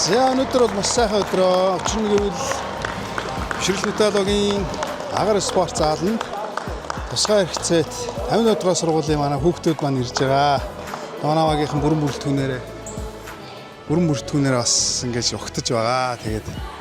За, өнөөдөр бол маш сайхан өдрөө. Учир нь гэвэл Бишрэл металлогийн агаар спорт зааланд тусгай хэрэгцээт 54 дугаар сургуулийн манай хүүхдүүд маань ирж байгаа. Манай багийнхан бүрэн бүрэлдэхүүнээрээ бас ингэж угтаж байгаа. Тэгээд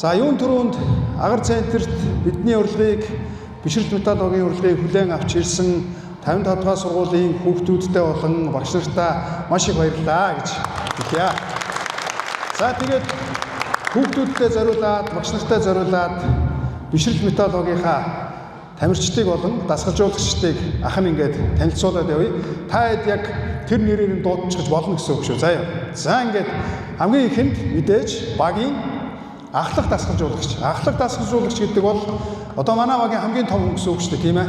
За, юун түрүүнд агар центрт бидний урилгыг, Бишрэл металлогийн урилгыг хүлээн авч ирсэн 55 дугаар сургуулийн хүүхдүүдтэй болон багш нартаа маш их баярлалаа гэж хэлье. За, тэгээд хүүхдүүдтэй зориулаад, багш нартай зориулаад Бишрэл металлогийнхаа тамирчдыг болон дасгалжуулагчдыг ахын ингээд танилцуулаад явъя. Та хэд яг тэр нэрээр нь дуудчихж болно гэсэн үг шүү. За яа. За, ингээд хамгийн ихэнд мэдээж багийн ахлах дасгалжуулагч. Ахлах дасгалжуулагч гэдэг бол одоо манай багийн хамгийн том хүн гэсэн үг шүү дээ, тийм ээ.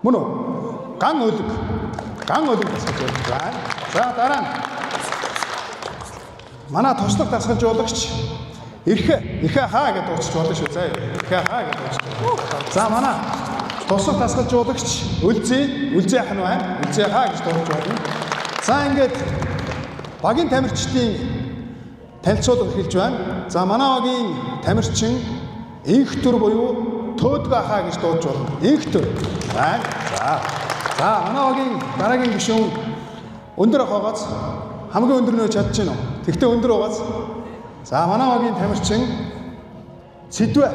Мөн үү? Ган өлөг. Ган өлөг дасгалжуулагч байна. За, дараа нь манай туслах дасгалжуулагч Эрхэ, Эрхэ хаа гэдээ дуудчих болно шүү. За, Эрхэ хаа гэдээ дуудчих. За, манай туслах дасгалжуулагч Үлзий, Үлзий ах нь байна. Үлзий хаа гэж дуудаж болно. За, ингээд багийн тамирчдын танилцуулга эхэлж байна. За, манай багийн тамирчин инх төр буюу Төөдгөө хаа гэж дуудаж болно. Инх төр. Байна. За. За, манай багийн дараагийн гишүүн өндөр ах байгааз, хамгийн өндөр нөө чадж гин үү? Тэгтээ өндөр байгааз. За, манай багийн тамирчин Сэдвэ.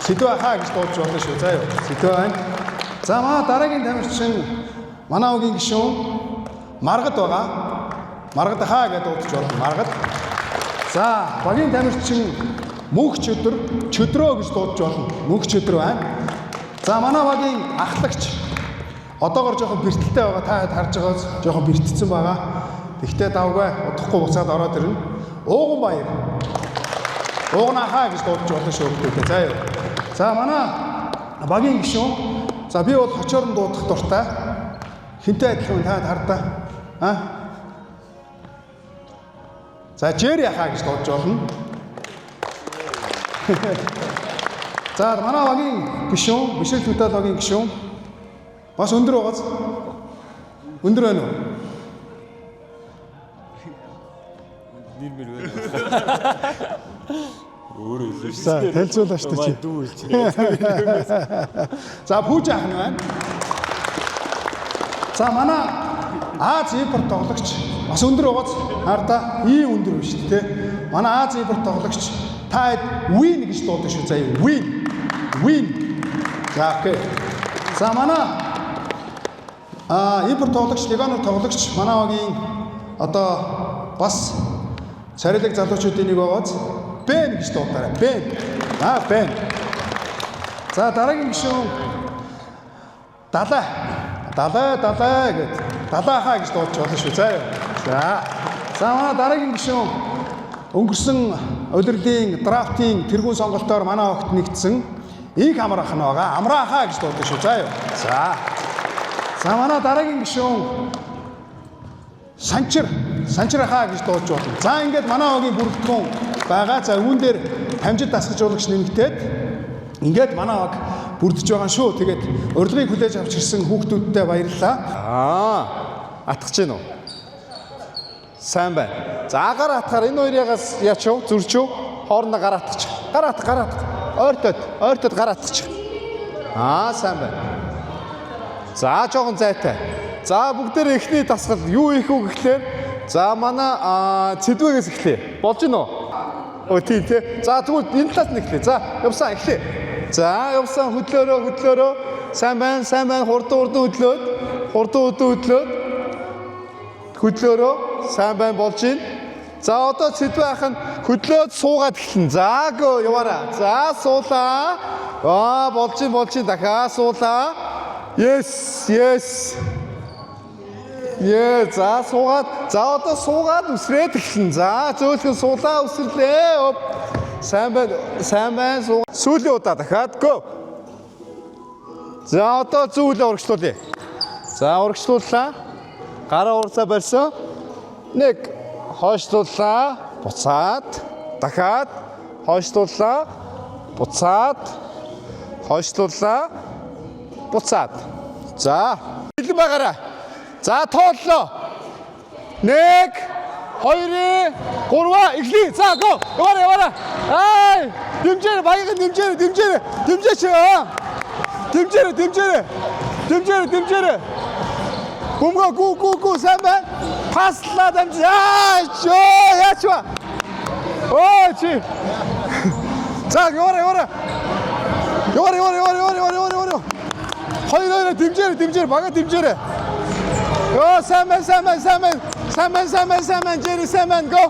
Сэдвэ хаа гэж дуудаж болно шүү. За юу. Сэдвэ байна. За, манай дараагийн тамирчин, манай багийн гишүүн Маргад байгаа. Маргад хаа гэж дуудаж болно. Маргад. За, багийн тамирчин Мөнх чөдөр, чөдрөө гэж дуудаж болно. Мөнх чөдөр байна. За, манай багийн ахлагч одоогор жоохон бэртэлтэй байгаа. Та хэд харж байгаас жоохон бэртцэн байгаа. Тэгтээ давгүй, удахгүй буцаад ороод ирнэ. Ууган баяр. Ууган ахаа гэж дуудаж болно шүү гэдэг. За юу. За, манай багийн гишүүн, за, би бол хочоор нь дуудах дуртай. Хинтэй адилхан та хардаа. А? За, Жери ахаа гэж дуудаж болно. За, манай багийн гишүүн, Бишрэл металлогийн гишүүн бас өндөр байгааз. Өндөр байна уу? Нэр мэр байна. Өөрөө хэлээ шүү. За, танилцуулаа шүү дээ чи. Дүү хэлчихээ. За, Пүүж ах нь байна. За, манай Аз импорт тоглогч бас өндөр байгааз, хардаа ийм өндөр биш үү те. Манай Аз импорт тоглогч та хэд Win гэж дуудаг шүү, заяа. Win. Win. За, okay. За, манай импорт тоглогч, легионер тоглогч, манай багийн одоо бас царилэг залуучуудын нэг байгааз Бен гэж дуудаарай. Бен. Аа, Бен. За, дараагийн гишүүн Далай. Далай, далай гэд. Далай хаа гэж дуудаж болно шүү. За юу. За. За, манай дараагийн гишүүн өнгөрсөн улирлын драфтын тэргүүн сонголтоор манай огт нэгдсэн инх амар ах нь байгаа. Амраа хаа гэж дуудаж шүү. За юу. За. За, манай дараагийн гишүүн Санчир, Санчир хаа гэж дуудаж болно. За, ингээд манай багийн бүрэлдэхүүн байгаа. За, үүн дээр тамжид дасгалжуулагч нэмэгдээд ингээд манай баг бүрдэж байгаа шүү. Тэгээд урилгыг хүлээж авч ирсэн хүүхдүүдтэй баярлалаа. Аа, атгах чинь үү? Сайн байна. За, гар атгаар энэ хоёрыгаас яач юу? Зүрч үү? Хоорондоо гар атгачих. Гар атгах, гар атгах. Ойртоод, ойртоод гар атгачих. Аа, сайн байна. За, жоохон зайтай. За, бүгдээр эхний дасгал юу их үү гэхлээр, за, манай Цэдвэгээс эхлэе. Болж гин үү? Өө, тийм тий. За, тэгвэл энэ талаас нь эхлэе. За, явсан эхлэе. За, явсан, хөдлөөрөө, хөдлөөрөө. Сайн байна, сайн байна. Хурдан хурдан хөдлөөд, хурдан хурдан хөдлөөд. Хөдлөөрөө. Сайн байна, болж гин. За, одоо Цэдвэ ах нь хөдлөөд суугаад эхэлнэ. За, гөө яваараа. За, суулаа. Аа, болж гин, болж гин, дахиад суулаа. Yes, yes. Ээ, за суугаад, за одоо суугаад үсрээд эхэлнэ. За зөөлхөн суулаа үсэрлээ. Оп. Сайн байна. Сайн байна. Суугаа. Сүүлийн удаа дахиад go. За одоо зүүлээ урагшлуулъя. За урагшлууллаа. Гараа урсаа барьсан. Нэг хойшлууллаа. Буцаад дахиад хойшлууллаа. Буцаад хойшлууллаа. Буцаад. За бэлэн байгаарай. За тооллоо. 1 2 3 эхлэе. За го. Яваарай яваарай. Ай! Дэмжээрэй баяган дэмжээрэй дэмжээрэй. Дэмжээч. Дэмжээрэй дэмжээрэй. Дэмжээрэй дэмжээрэй. Бөмбөгөө гүү гүү гүү сайн байна. Паслаа дамж. Аа ёо яач вэ? Оо чи. За яваарай яваарай. Яваарай яваарай яваарай яваарай яваарай яваарай. Хоёр хоёроо дэмжээрэй дэмжээрэй бага дэмжээрэй. Ёо сайн байна сайн байна сайн байна. Сайн байна сайн байна сайн байна. Jerry сайн байна go.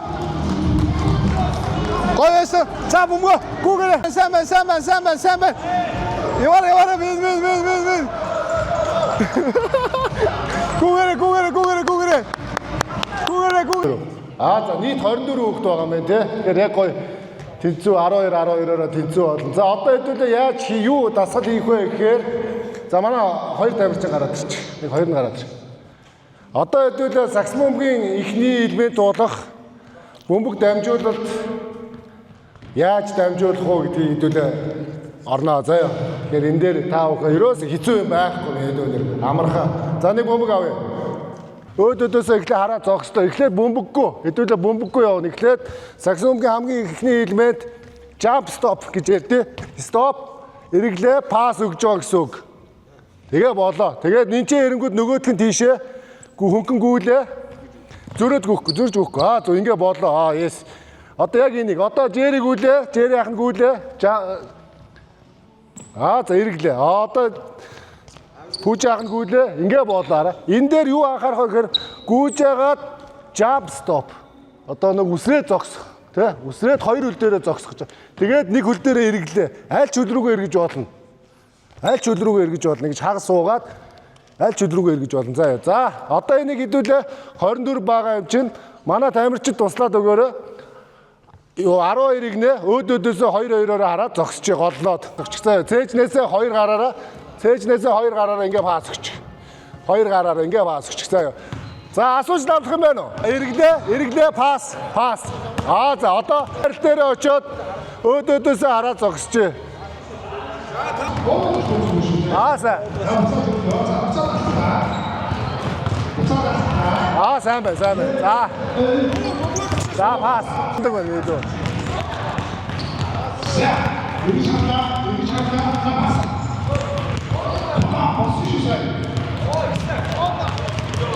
Гоё байсан. За бөмбөгөө гүүгээрэй. Сайн байна сайн байна сайн байна сайн байна. Яваарай яваарай би би би би би. Гүүгээрэй гүүгээрэй гүүгээрэй гүүгээрэй. Гүүгээрэй гүүгээрэй. Аа за нийт 24 хүүхэд байгаа юм байна те. Тэгэхээр яг гоё тэнцүү 12 12-ороо тэнцүү болно. За одоо хэдүүлээ яаж юу дасгал хийх вэ гэхээр за манай хоёр тамирчин гараад ирчих. Нэг хоёр нь гараад ирчих. Одоо хэдүүлээ сакс бөмбөгийн эхний элемент болох бөмбөг дамжуулалт яаж дамжуулах уу гэдгийг хэдүүлээ орноо заяа. Тэгэхээр энэ дээр та бүхэн ерөөс хэцүү юм байхгүй хэдүүлээ амархан. За нэг бөмбөг авъя. Өөдөөдөөсөө эхлээ хараа зогсдоо. Эхлээд бөмбөггүй. Хэдүүлээ бөмбөггүй явна. Эхлээд сакс бөмбөгийн хамгийн эхний элемент jump stop гэж ярьдээ. Stop эргэлээ пас өгж байгаа гэсэн үг. Тэгээ болоо. Тэгээд нинчээ эрэнгүүд нөгөөх нь тийшээ хөнгөн гүйлээ. Зөрөөд гүйхгүй, зөрж гүйхгүй. Аа зөв ингээ болоо. Аа yes. Одоо яг энийг одоо Jerry гүйлээ, Jerry ах нь гүйлээ. Аа за эргэлээ. Аа одоо Пүүж ах нь гүйлээ. Ингээ болоо араа. Энэ дээр юу анхаарах вэ гэхээр гүйж яагаад jump stop. Одоо нэг үсрээд зогсох. Тэ? Үсрээд хоёр хөл дээрээ зогсох гэж. Тэгээд нэг хөл дээрээ эргэлээ. Аль ч хөл рүүгээ эргэж болно. Аль ч хөл рүүгээ эргэж болно гэж хагас суугаад аль ч хөл рүүгээ эргэж болно. За яа. За одоо энийг хэдүүлээ 24 байгаа юм чинь манай тамирчид туслаад өгөөрэй. Юу 12-ыг нэ өөдөөдөөсөө 2 2-ороо хараад зогсчих голлоод. Зогсчих. Цээжнээсээ 2 гараараа цээжнээсээ 2 гараараа ингээ пас өгчих. 2 гараараа ингээ пас өгчих. За яа. За асууж давлах юм байна уу? Эргэлээ, эргэлээ пас, пас. Аа за одоо барил дээрээ очиод өөдөөдөөсөө хараад зогсчих. Аа сайн. Аа сайн байна, сайн байна. За. За пас. Гэдэг байна үү?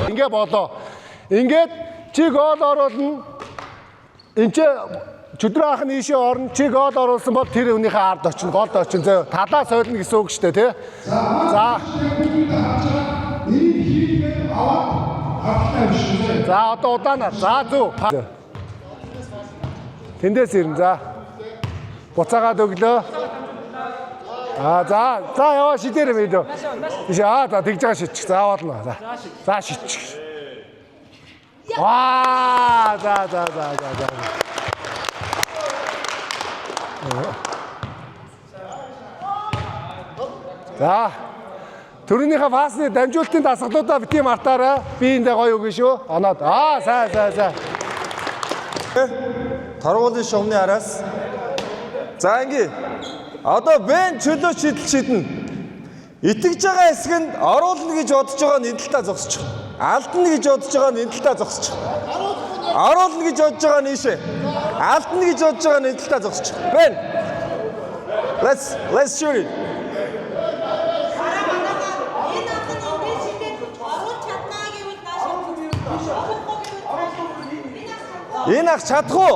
Ингээ болоо. Ингээд чи гол оруулна. Энд чи чөдрөө ах нь ийшээ орно. Чи гол оруулсан бол тэр хүнийхээ ард очино, голд очино. Зөө талаа сойлно гэсэн үг шүү дээ, тий? За. За одоо удаанаар. За зөв. Тэндээс ирнэ. За. Буцаагаад өглөө. Аа за за яваа шидээр юм идэ. Тийш аа за тэгж байгаа шидчих. За болно. За. За шидчих. Аа за за за за за. За. Төрөнийхөө пасны дамжуулалтын дасгалуудаа бити мартаарай. Би эндээ гоё өгнө шүү. Оноод. Аа сайн сайн сайн. Торгуулийн шувны араас. За ингээ. Одоо Бен чөлөө шидэл шидэнэ. Итгэж байгаа хэсэг нь оруулна гэж бодож байгаа нь энэ талтаа зогсчих. Алдна гэж бодож байгаа нь энэ талтаа зогсчих. Оруулна гэж бодож байгаа нь ийшээ. Алдна гэж бодож байгаа нь энэ талтаа зогсчих. Бен. Let's shoot it. Хараа манайхаа энэ ах нь ингэ шидээд оруулж чаднаа гэвэл нааш оруулахгүй гэвэл цааш. Энэ ах чадахгүй. Энэ ах чадах уу?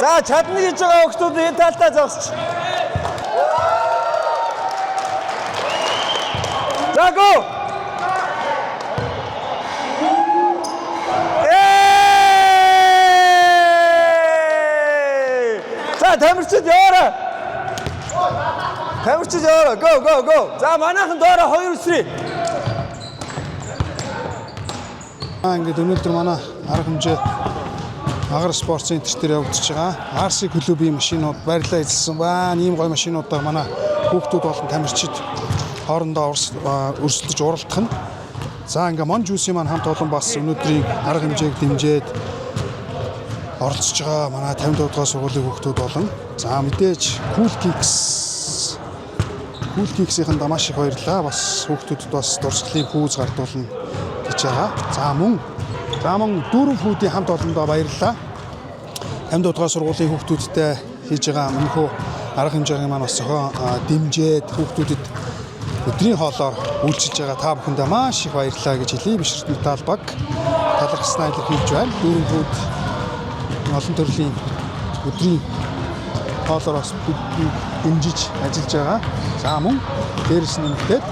За чадна гэж байгаа хүмүүс энэ талтаа зогсчих. За go. Эй! За тамирчид яваарай. Тамирчид яваарай. Go go go. За манайхан доороо хоёр үсрий. Ингээд өнөөдөр манай арга хэмжээ Агар спорт центр дээр явагдаж байгаа. RC клубын машинууд байрлалаа эзэлсэн байна. Ийм гоё машинуудаар манай хүүхдүүд болон тамирчид хоорондоо өрсөлдөж уралдах нь. За ингээ Мон жүүсийн маань хамт олон бас өнөөдрийн арга хэмжээг дэмжиж оролцож байгаа манай 54 дугаар сургуулийн хүүхдүүд болон за мэдээж Cool Kicks Cool Kicks-ийн даа маш их баярлалаа. Бас хүүхдүүдэд бас дурсгалын пүүз гардуулна гэж байгаа. За мөн дөрөв фүүдийн хамт олондоо баярлалаа. 54 дугаар сургуулийн хүүхдүүдтэй хийж байгаа мөнхөө арга хэмжээний маань бас зохион дэмжиж хүүхдүүдэд өдрийн хоолоор үйлчилж байгаа та бүхэндээ маш их баярлалаа гэж хэлье. Бишрэлт металл баг талархснаа илэрхийлж байна. Дөрөв фүүд олон төрлийн өдрийн хоолоор бас бидний дэмжиж ажиллаж байгаа. За мөн дээрэс нь нэмэгдээд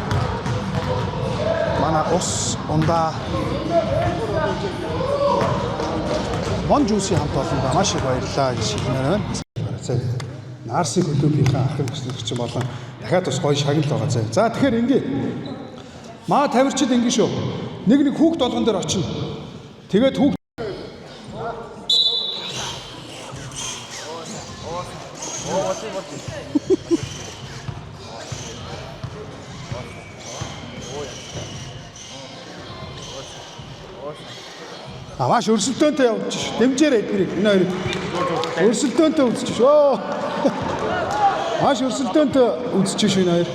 манай ус ундаа Мон жүүсийн хамт олондоо маш их баярлалаа гэж хэлмээр байна. За Нарси клубийнхаа ахын төслөгч болон дахиад бас гоё шагнал байгаа заа. За тэгэхээр ингээ маа тавирчид ингээ шүү. Нэг нэг хүүхд болгон дээр очино. Тэгээд хүүхд А маш өрсөлдөөнтэй явж ш. Дэмжээрэй эдгэрийг энэ хоёрыг. Өрсөлдөөнтэй үзэж ш. Оо. Маш өрсөлдөөнтэй үзэж ш энэ хоёр.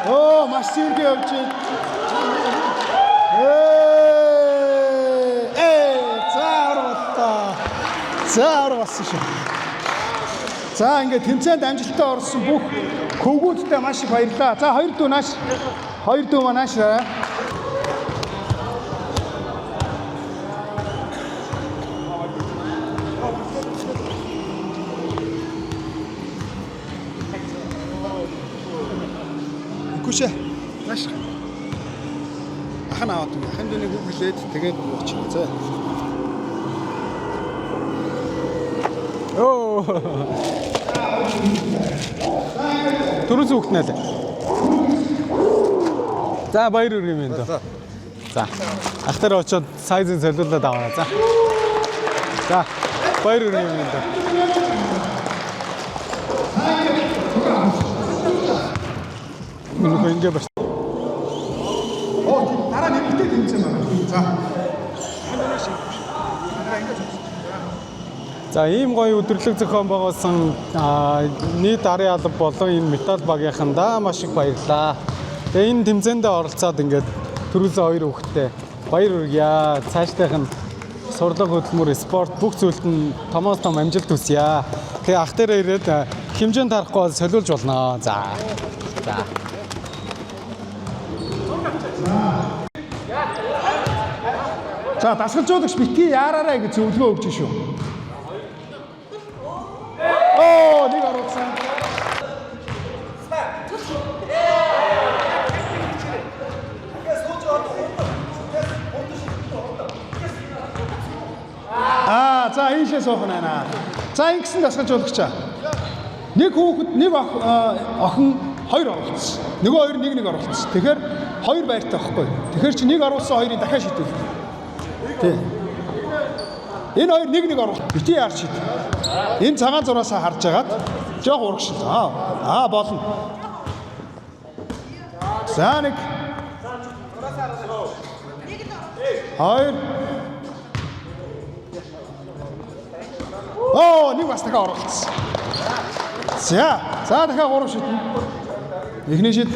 Оо, маш цэвэрхэн явж байна. Ээ, за авар боллоо. За авар болсон шүү. За ингээд тэмцээнд амжилттай орсон бүх хөвгүүдтэй маш их баярлалаа. За хоёр дүү нааш. Хоёр дүү маань нааш. Үгүйшээ. Нааш. Ах нь аваад өгье. Ахын дүүнийг үг хэлээд тэгээд очих. За. Өө. Түрүүс хүүхд нэлээ. За баяр хүргэе минь дөө. За. Ах дээр очиод сайзын солиулаад аваа. За. За. Баяр хүргэе минь дөө. Минь ингэ бас Оо тийм дараа нэмэгдээ тэмцээн байна. За. За ийм гоё өдөрлөг зохион байгуулсан нийт арын алба болон энэ металл багийнхандаа маш их баярлалаа. Тэгээ энэ тэмцээндээ оролцоод ингээд түрүүсээ хоёр хүүхэдтэй баяр хүргье. Цаашдынх нь сурлага хөдөлмөр, спорт бүх зүйлд нь томоос том амжилт хүсье. Тэгээ ах дээрээ ирээд хэмжээнд тарахгүй бол солиулж болно. За. За. За дасгалжуулагч битгий яараарай гэж зөвлөгөө өгч шүү. Оо нэг оруулсан. Аа за ийшээ суух нь байна. За ингэсэн дасгалжуулагчаа. Нэг хүүхэд нэг охин хоёр оруулсан. Нөгөө хоёр нэг нэг оруулсан. Тэгэхээр хоёр байртай байхгүй. Тэгэхээр чи нэг оруулсан хоёрыг дахиад шийдвэл. Тий. Энэ хоёр нэг нэг оруулах. Бити яарч шид. Энэ цагаан зураасаа харж агаад жоох урагшил. Аа болно. За нэг. Хоёр. Оо, нэг бас дахиад оруулсан. За, за дахиад гурав шиднэ. Эхний шид.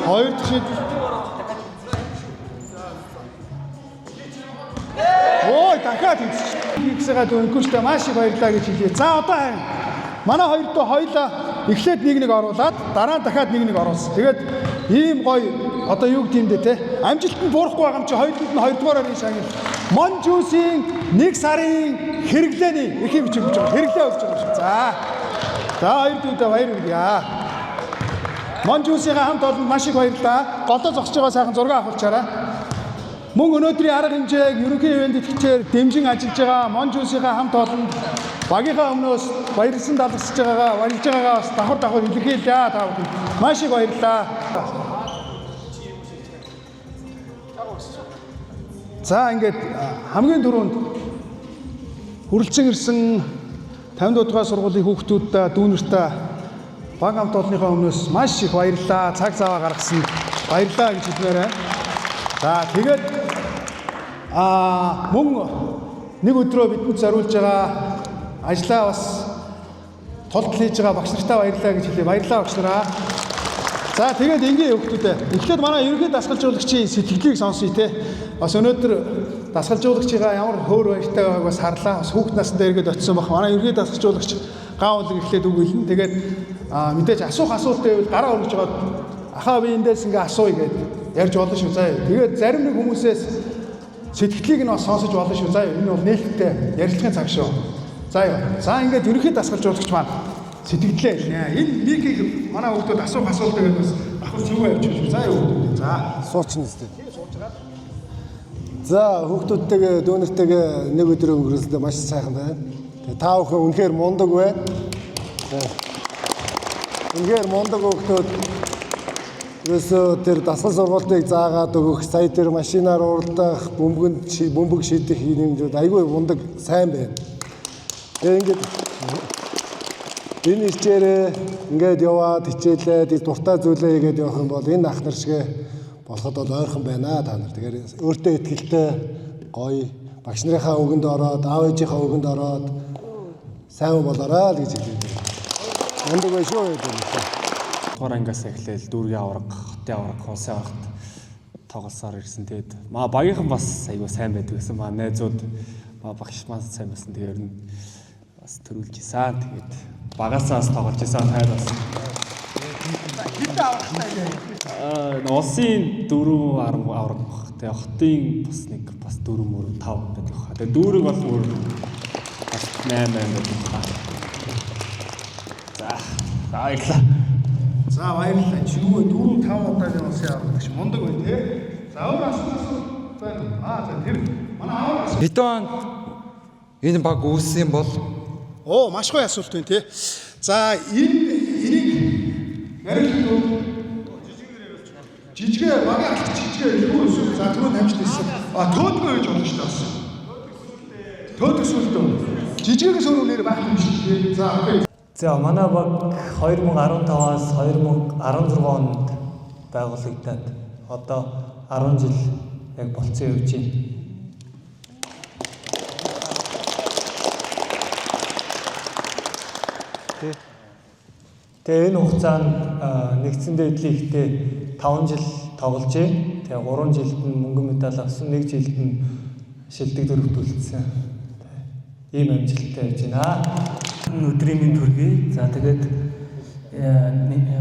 Хоёр дахь шид. Ой, дахиад тэнцэж. Игсэгээ дөнгөжтэй маш их баярлалаа гэж хэлье. За одоо харин манай хоёр дүү хоёлаа эхлээд 1-1 оруулаад дараа нь дахиад 1-1 оруулсан. Тэгээд ийм гоё одоо юу гэдэм бэ те амжилт нь буурахгүй байгаа юм чи хоёуланд нь хоёрдугаар орын шагнал. Монжүүсийн 1 сарын хэрэглээний эрхийн бичиг өгч байгаа. Хэрэглээ өгч байгаа юм шиг. За. За хоёр дүүдээ баяр хүргье. Монжүүсийнхаа хамт олонд маш их баярлалаа. Голдоо зогсож байгаа сайхан зураг авахулчаарай. Мөн өнөөдрийн арга хэмжээг ерөнхий ивээн тэтгэгчээр дэмжин ажиллаж байгаа Монжүүсийнхаа хамт олонд багийнхаа өмнөөс баярлсан далгасж байгаагаа, баярлж байгаагаа бас давхар давхар илэрхийлье та бүхэнд. Маш их баярлалаа. За ингээд хамгийн түрүүнд хүрэлцэн ирсэн 54 дугаар сургуулийн хүүхдүүдтэй дүүнертэй баг хамт олонныхоо өмнөөс маш их баярлалаа. Цаг зав гаргасан баярлалаа гэж хэлмээр байна. За тэгээд мөн нэг өдрөө бидэнд зориулж байгаа ажлаа бас тулд хийж байгаа багш нартай баярлалаа гэж хэлье. Баярлалаа багш нараа. За тэгээд энгийн хүүхдүүдээ. Эхлээд манай ерөнхий дасгалжуулагчийн сэтгэлийг сонсъё те. Бас өнөөдөр дасгалжуулагчийнхаа ямар хөөр баяртай байгааг бас харлаа. Бас хүүхд насандаа эргээд очисон баг. Манай ерөнхий дасгалжуулагч ган улаг эхлээд үг хэлнэ. Тэгээд мэдээж асуух асуулт байвал гараа өргөж жагаад ахаа би эндээс ингээ асууя гэд ярьж болно шүү заяа. Тэгээд зарим нэг хүмүүсээс сэтгэлийг нь бас сонсож болно шүү заяа. Энэ бол нээлттэй ярилцлагын цаг шүү. Заяа. За ингээд ерөнхий дасгалжуулагч маань сэтгэлдээ хэлнэ. Энэ микийг манай хүүхдүүд асуух асуулт байвал бас давхар зүгөө явчих шүү. Заяа хүүхдүүд. За. Суучихна үстэй. За хүүхдүүдтэйгээ дүүнертэйгээ нэг өдөр өнгөрөөсөндөө маш сайхан байна. Тэгээ та бүхэн үнэхээр мундаг байна. Үнэхээр мундаг хүүхдүүд ерөөсөө тэр дасгал сургалтыг заагаад өгөх, сая тэр машинаар уралдах, бөмбөг шидэх юм айгүй мундаг сайн байна. Тэгээ ингээд энэ хичээрээ ингээд яваад хичээлээд дуртай зүйлээ хийгээд явах юм бол энэ ах нар шиг болоход бол ойрхон байна та нар. Тэгэхээр өөртөө ихтэй гоё багш нарынхаа үгэнд ороод, аав ээжийнхаа үгэнд ороод сайн болоорой л гэж хэлээ. Мундаг байх шүү гэдэг. Дугаар ангиас эхлээл дүүргийн аварга, хотын аварга, улсын аваргад тоглосоор ирсэн. Тэгээд маа багийнхан бас айгүй сайн байдаг гэсэн. Маа найзууд, маа багш маань сайн байсан. Тэгээд ер нь бас төрүүлж исэн. Тэгээд багасаа бас тоглож исэн. Тайр бас. Хэдэн аваргатай вэ? Улсын 4 аварга баг. Тэгээд хотын бас нэг бас 4 мөр 5 байдаг хаа. Тэгээд дүүрэг бол бүр бас 8 8 байдаг хаа. За баярлалаа. За баярлалаа. Чи юу вэ? 4 5 удаагийн улсын аварга гэж мундаг бай тээ. За өөр асуулт байна уу? За тэр манай аварга. Хэдэн онд энэ баг үүссэн юм бол? Оо маш гоё асуулт байна тээ. За энийг хариулт жижигэ багийн алт жижигэ юу эсвэл за түрүү дамжт хэлсэн. Төөдгөө гэж болно шүү дээ бас. Төөдөг сүлдөө. Жижигээс өөр нэр байхгүй юм шиг тий. За окей. За манай баг 2015-аас 2016 онд байгуулагдаад одоо 10 жил яг болцсон явж байна. Тэгээ энэ хугацаанд нэгдсэн дээд лигтээ 5 жил тоглож байна. Тэгээ 3 жилд нь мөнгөн медаль авсан, 1 жилд нь шилдэг дөрөвт үлдсэн. Ийм амжилттай явж байна. Өдрийн мэнд хүргэе. За тэгээд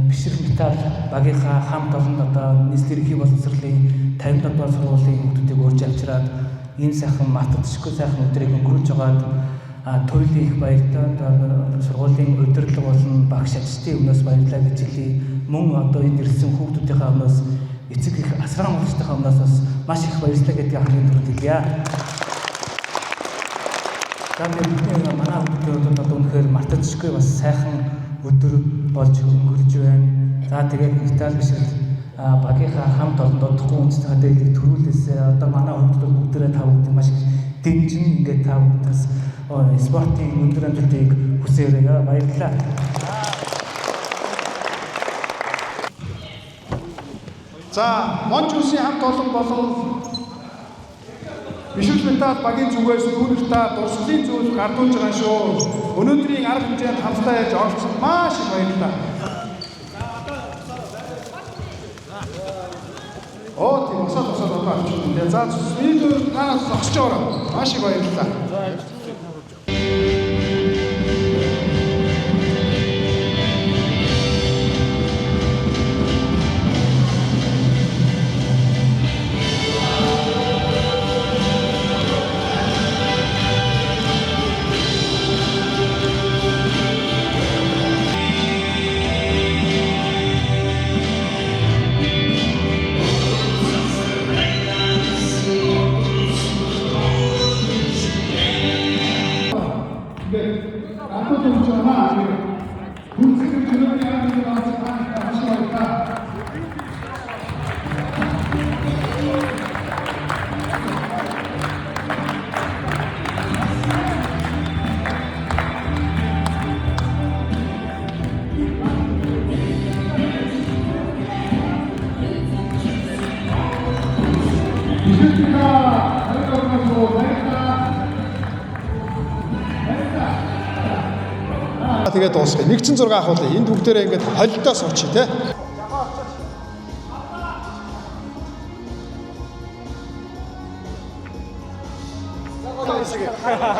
бишрэх металл багийнхаа хамт олонд одоо нийслэлийн ерөнхий боловсролын 57 дугаар сургуулийн хүүхдүүдийг урьж авчираад энэ сайхан мартагдшгүй сайхан өдрийг өнгөрүүлж байгаад туйлын их баяртай сургуулийн удирдлага болон багш ажилтны өмнөөс баярлалаа гэж хэлье. Мөн одоо энд ирсэн хүүхдүүдийнхээ өмнөөс эцэг их асран уугчдынхаа өмнөөс бас маш их баярлалаа гэдгийг хамгийн түрүүнд хэлье. За бидний манай хүүхдүүд одоо үнэхээр мартагдшгүй бас сайхан өдөр болж өнгөрж байна. За тэгээд металл бишрэл багийнхаа хамт олонд удахгүй үндэстнийхээ дээдлийг төрүүлээсээ одоо манай хүүхдүүд бүгдээрээ та бүхэнд маш их дэмжин ингээд та бүхэндээс спортын өндөр амжилтыг хүсээрэй. Баярлалаа. За Монжүүсийн хамт олон болон бишрэл металл багийн зүгээс дүүнертэй дурсгалын зүйл гардуулж байгаа шүү. Өнөөдрийн арга хэмжээнд хамтдаа яаж оролцсон маш их баярлалаа. Оо тийм босоод зураг авчих юм. За энэ танаас зогсож байгаа. Маш их баярлалаа. Тэгээд дуусгая. 106 ахуулъя. Энд бүгдээрээ ингээд холдоо суучих тий.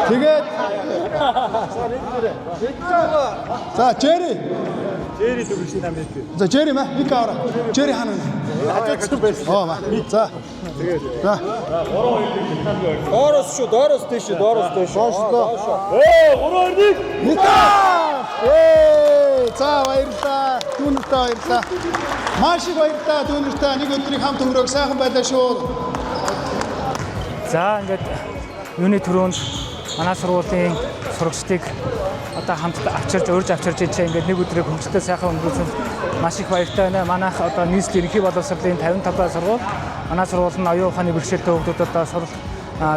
Тэгээд За Джерри. Джерри дүгнсэн та мэд. За Джерри мэ мик аваа. Джерри хаана вэ? Хажуудсан байсан. Оо маа. За. Тэгээд. За. 3 2 1 металл ойр. Доороос шүү, доороос тийш, доороос тийш. Доош доо. Ээ 3 2 1. Металл! Ээ, за баярлалаа. Дүүнертэй баярлалаа. Маш их баярлалаа дүүнертэй. Нэг өдрийг хамт өнгөрөөг сайхан байлаа шүү. За ингээд юуны түрүүнд манай сургуулийн сурагчдыг одоо хамт авчирж урьж авчирж ичээ ингээд нэг өдрийг хөгжилтэй сайхан өнгөрүүлсэн маш их баяртай байна. Манайх одоо нийслэл ерөнхий боловсролын 55 дахь сургууль. Манай сургууль нь оюун ухааны бэрхшээлтэй хүүхдүүд одоо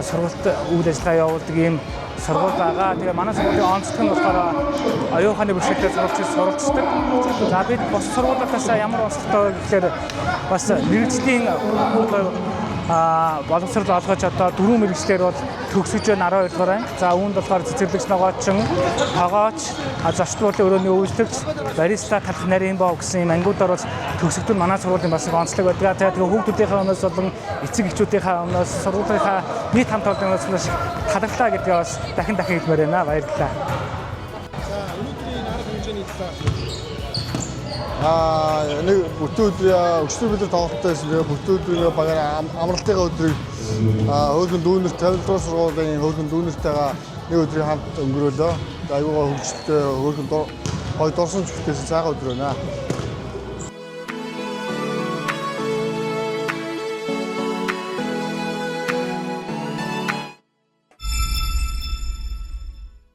сургалт үйл ажиллагаа явуулдаг ийм сургууль байгаа. Тэгээ манай сургуулийн онцлог нь болохоор оюун ухааны бэрхшээлтэй сурагчид суралцдаг. За бид бус сургуулиудаас ямар онцлогтой вэ гэхээр бас мэргэжлийн одоо боловсрол олгож одоо дөрвөн мэргэжлээр бол төгсөж байна 12 дугаар анги. За үүнд болохоор цэцэрлэгч ногоочин, тогооч, зочд буудлын өрөөний үйлчлэгч, бариста, талх нарийн боо гэсэн ийм ангиудаар бол төгсөгдөл манай сургуулийн бас их онцлог байдаг. Тэгээ хүүхдүүдийнхээ өмнөөс болон эцэг эхчүүдийнхээ өмнөөс сургуулийнхаа нийт хамт олон өмнөөс маш их талархлаа гэдгээ бас дахин дахин хэлмээр байна. Баярлалаа. За өнөөдрийн арга хэмжээний талаар Нэг бүтэн өдөр өчигдөр бид нар тоглолттой байсан. Тэгээ бүтэн өдрийн багаар амралтынхаа өдрийг хөөрхөн дүүнер 50 дугаар сургуулийн хөөрхөн дүүнертэйгээ нэг өдрийг хамт өнгөрөөлөө. Аюугаа хөгжилтэй хөөрхөн гоё дурсамж бүтээсэн сайхан өдөр байна.